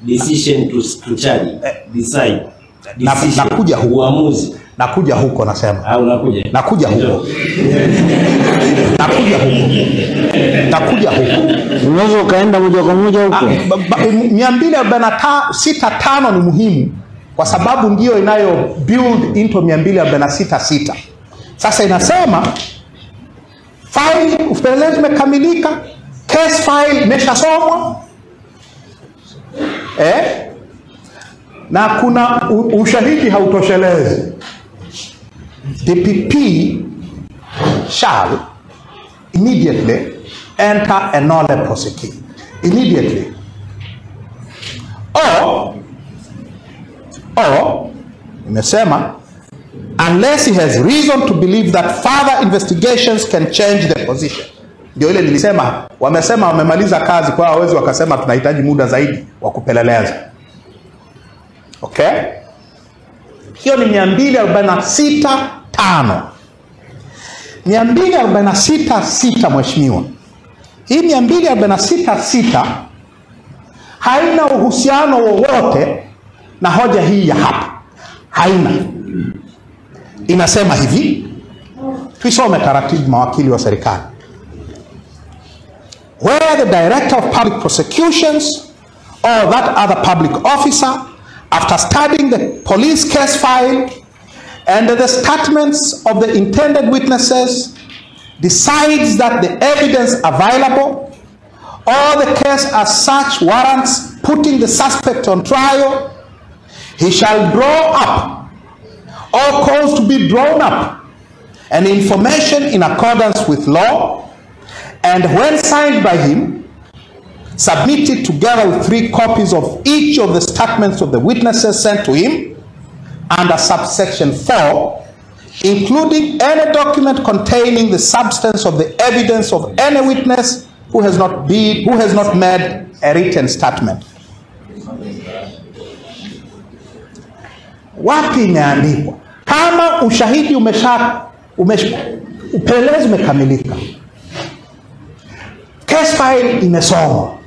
Decision to charge. Decide. Decision. Nakuja huko. Uamuzi. Nakuja huko nasema. Au nakuja. Nakuja huko. Nakuja huko. Nakuja huko. Unaweza ukaenda moja kwa moja huko. 246(5) ni muhimu kwa sababu ndio inayo build into 246(6). Sasa inasema file upelelezi umekamilika, case file imeshasomwa, na kuna ushahidi hautoshelezi. DPP shall immediately enter a nolle prosequi. Immediately. Or imesema unless he has reason to believe that further investigations can change the position. Ndio ile nilisema, wamesema wamemaliza kazi, kwa hawezi wakasema tunahitaji muda zaidi wa kupeleleza. Okay? Hiyo ni 246(5). 246(6) mheshimiwa. Hii 246(6) haina uhusiano wowote na hoja hii ya hapa. Haina. Inasema hivi, tuisome taratibu mawakili wa serikali. Where the director of public prosecutions or that other public officer, after studying the police case file and the statements of the intended witnesses, decides that the evidence available or the case as such warrants putting the suspect on trial, he shall draw up or cause to be drawn up an information in accordance with law, and when signed by him, submit it together with 3 copies of each of the statements of the witnesses sent to him under subsection 4, including any document containing the substance of the evidence of any witness who has not made a written statement. Wapi imeandikwa? Kama ushahidi upelelezi umekamilika, case file imesomwa,